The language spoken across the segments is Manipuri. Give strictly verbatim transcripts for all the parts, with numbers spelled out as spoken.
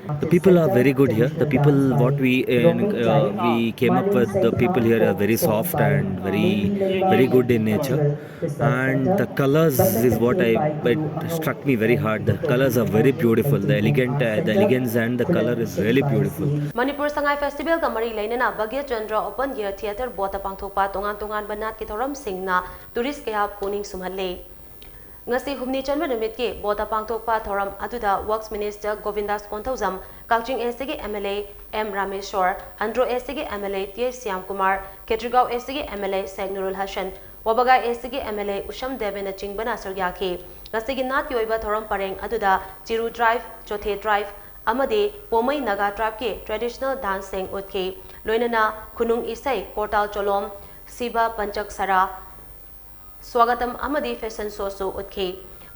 The people are very good here. The people, what we uh, we came up with, the people here are very soft and very very good in nature. And the colors is what I it struck me very hard. The colors are very beautiful. The elegant, uh, the elegance and the color is really beautiful. Manipur Sangai ꯐꯦꯁꯇꯤꯚꯦꯜꯒ ꯃꯔꯤ ꯂꯩꯅꯅ ꯚꯥꯒ꯭ꯌ ꯆꯟꯗ꯭ꯔ ꯑꯣꯄꯟ ꯏꯌꯔ ꯊꯤꯌꯦꯇꯔ ꯕꯣꯠꯇ ꯄꯥꯡꯊꯣꯛꯄ ꯇꯣꯉꯥꯟ ꯇꯣꯉꯥꯟꯕ ꯅꯥꯠꯀꯤ ꯊꯧꯔꯝꯁꯤꯡꯅ ꯇꯨꯔꯤꯁ ꯀꯌꯥ ꯄꯨꯛꯅꯤꯡ ꯁꯨꯝꯍꯜꯂꯤ꯫ ꯉꯁꯤ ꯍꯨꯝꯅꯤ ꯆꯟꯕ ꯅꯨꯃꯤꯠꯀꯤ ꯕꯣꯠꯇ ꯄꯥꯡꯊꯣꯛꯄ ꯊꯧꯔꯝ ꯑꯗꯨꯗ works minister ꯒꯣꯕꯤꯟꯗꯥꯁ Konthoujam, Kakching S ꯇꯤꯒꯤ M L A M Rameshwar, Andro S ꯇꯤꯒꯤ M L A T H Shyamkumar, Khetrigao S ꯇꯤꯒꯤ M L A Sheikh Nurul Hassan, Wabgai S ꯇꯤꯒꯤ ꯑꯦꯝ ꯑꯦꯜ ꯑꯦ ꯎꯁꯝ ꯗꯦꯕꯦꯟꯅꯆꯤꯡꯕꯅ ꯁꯔꯨꯛ ꯌꯥꯈꯤ꯫ ꯉꯁꯤꯒꯤ ꯅꯥꯠꯀꯤ ꯑꯣꯏꯕ ꯊꯧꯔꯝ ꯄꯔꯦꯡ ꯑꯗꯨꯗ ꯆꯤꯔꯨ ꯇ꯭ꯔꯥꯏꯕ, ꯆꯣꯊꯦ ꯇ꯭ꯔꯥꯏꯕ ꯑꯃꯗꯤ ꯄꯣꯃꯩ ꯅꯥꯒꯥ ꯇ꯭ꯔꯥꯏꯕꯀꯤ ꯇ꯭ꯔꯦꯗꯤꯁꯅꯦꯜ ꯗꯥꯟꯁꯁꯤꯡ ꯎꯠꯈꯤ꯫ ꯂꯣꯏꯅꯅ ꯈꯨꯅꯨꯡ ꯏꯁꯩ, ꯀꯣꯔꯇꯥꯜ ꯆꯣꯂꯣꯝ, ꯁꯤꯕ ꯄꯟꯆꯛꯁꯔꯥ, ꯁ꯭ꯋꯥꯒꯇꯝ ꯑꯃꯗꯤ ꯐꯦꯁꯟ ꯁꯣꯁꯨ ꯎꯠꯈꯤ꯫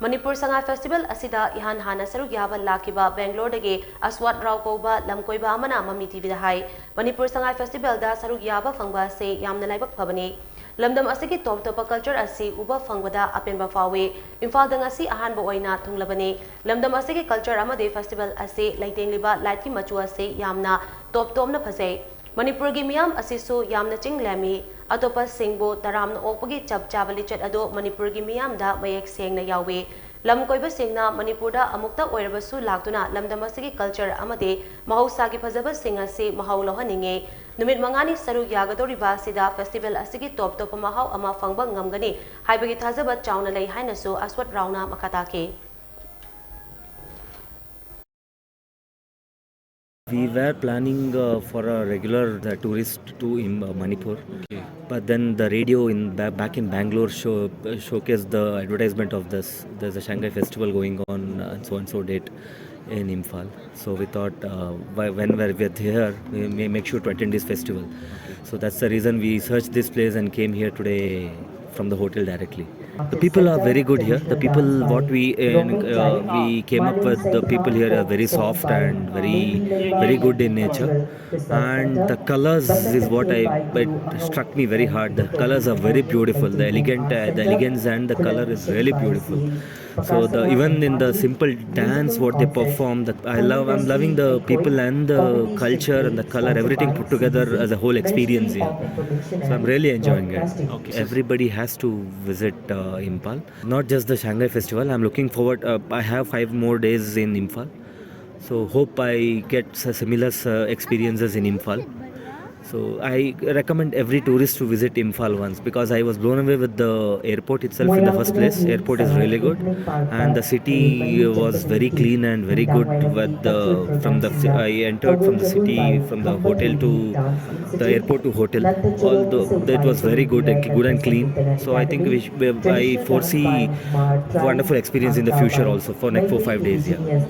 ꯃꯅꯤꯄꯨꯔ ꯁꯉꯥꯏ ꯐꯦꯁꯇꯤꯚꯦꯜ ꯑꯁꯤꯗ ꯏꯍꯥꯟ ꯍꯥꯟꯅ ꯁꯔꯨꯛ ꯌꯥꯕ ꯂꯥꯛꯈꯤꯕ ꯕꯦꯡꯒ꯭ꯂꯣꯔꯗꯒꯤ ꯑꯁꯋꯥꯠ ꯔꯥꯎ ꯀꯧꯕ ꯂꯝꯀꯣꯏꯕ ꯑꯃꯅ ꯃꯃꯤ ꯇꯤꯚꯤꯗ ꯍꯥꯏ, ꯃꯅꯤꯄꯨꯔ ꯁꯉꯥꯏ ꯐꯦꯁꯇꯤꯚꯦꯜꯗ ꯁꯔꯨꯛ ꯌꯥꯕ ꯐꯪꯕ ꯑꯁꯤ ꯌꯥꯝꯅ ꯂꯥꯏꯕꯛ ꯐꯕꯅꯤ꯫ ꯂꯝꯗꯝ ꯑꯁꯤꯒꯤ ꯇꯣꯞ ꯇꯣꯞꯄ ꯀꯜꯆꯔ ꯑꯁꯤ ꯎꯕ ꯐꯪꯕꯗ ꯑꯄꯦꯟꯕ ꯐꯥꯎꯏ꯫ ꯏꯝꯐꯥꯜꯗ ꯉꯁꯤ ꯑꯍꯥꯟꯕ ꯑꯣꯏꯅ ꯊꯨꯡꯂꯕꯅꯤ꯫ ꯂꯝꯗꯝ ꯑꯁꯤꯒꯤ ꯀꯜꯆꯔ ꯑꯃꯗꯤ ꯐꯦꯁꯇꯤꯚꯦꯜ ꯑꯁꯤ ꯂꯩꯇꯦꯡꯂꯤꯕ ꯂꯥꯏꯠꯀꯤ ꯃꯆꯨ ꯑꯁꯤ ꯌꯥꯝꯅ ꯇꯣꯞ ꯇꯣꯞꯅ ꯐꯖꯩ꯫ ꯃꯅꯤꯄꯨꯔꯒꯤ ꯃꯤꯌꯥꯝ ꯑꯁꯤꯁꯨ ꯌꯥꯝꯅ ꯆꯤꯡ ꯂꯦꯝꯃꯤ꯫ ꯑꯇꯣꯞꯄꯁꯤꯡꯕꯨ ꯇꯔꯥꯝꯅ ꯑꯣꯛꯄꯒꯤ ꯆꯞ ꯆꯥꯕ ꯂꯤꯆꯠ ꯑꯗꯨ ꯃꯅꯤꯄꯨꯔꯒꯤ ꯃꯤꯌꯥꯝꯗ ꯃꯌꯦꯛ ꯁꯦꯡꯅ ꯌꯥꯎꯏ꯫ ꯂꯝ ꯀꯣꯏꯕꯁꯤꯡꯅ ꯃꯅꯤꯄꯨꯔꯗ ꯑꯃꯨꯛꯇ ꯑꯣꯏꯔꯕꯁꯨ ꯂꯥꯛꯇꯨꯅ ꯂꯝꯗꯝ ꯑꯁꯤꯒꯤ ꯀꯜꯆꯔ ꯑꯃꯗꯤ ꯃꯍꯧꯁꯥꯒꯤ ꯐꯖꯕꯁꯤꯡ ꯑꯁꯤ ꯃꯍꯥꯎ ꯂꯧꯍꯟꯅꯤꯡꯏ꯫ ꯅꯨꯃꯤꯠ ꯃꯉꯥꯅꯤ ꯁꯔꯨꯛ ꯌꯥꯒꯗꯧꯔꯤꯕ ꯑꯁꯤꯗ ꯐꯦꯁꯇꯤꯚꯦꯜ ꯑꯁꯤꯒꯤ ꯇꯣꯞ ꯇꯣꯞꯄ ꯃꯍꯥꯎ ꯑꯃ ꯐꯪꯕ ꯉꯝꯒꯅꯤ ꯍꯥꯏꯕꯒꯤ ꯊꯥꯖꯕ ꯆꯥꯎꯅ ꯂꯩ ꯍꯥꯏꯅꯁꯨ ꯑꯁꯋꯠ ꯔꯥꯎꯅ ꯃꯈꯥ ꯇꯥꯈꯤ꯫ We were planning uh, for a regular uh, tourist to in uh, Manipur, but then the radio in ba- back in Bangalore show, uh, showcased the advertisement of this. There's a Shanghai festival going on uh, on so and so date in Imphal. So we thought uh, why, when we're, we're here, we may make sure to attend this festival. So that's the reason we searched this place and came here today from the hotel directly. The people are very good here. The people, what we uh, uh, we came up with, the people here are very soft and very very good in nature. And the colors is what I it struck me very hard. The colors are very beautiful. The elegant, uh, the elegance and the color is really beautiful. So the, even in the simple dance, what they perform, that I love. I'm loving the people and the culture and the color, everything put together as a whole experience here. So I'm really enjoying it. Okay. Everybody has to visit uh, Imphal. Not just the Shanghai Festival. I'm looking forward. Uh, I have five more days in Imphal, so hope I get s- similar uh, experiences in Imphal. So I recommend every tourist to visit Imphal once, because I was blown away with the airport itself in the first place. Airport is really good, and the city was very clean and very good. With the from the I entered from the city, from the hotel to the airport to hotel. Although it was very good and good and clean, so I think we should, I foresee wonderful experience in the future also for next four five days. Yeah.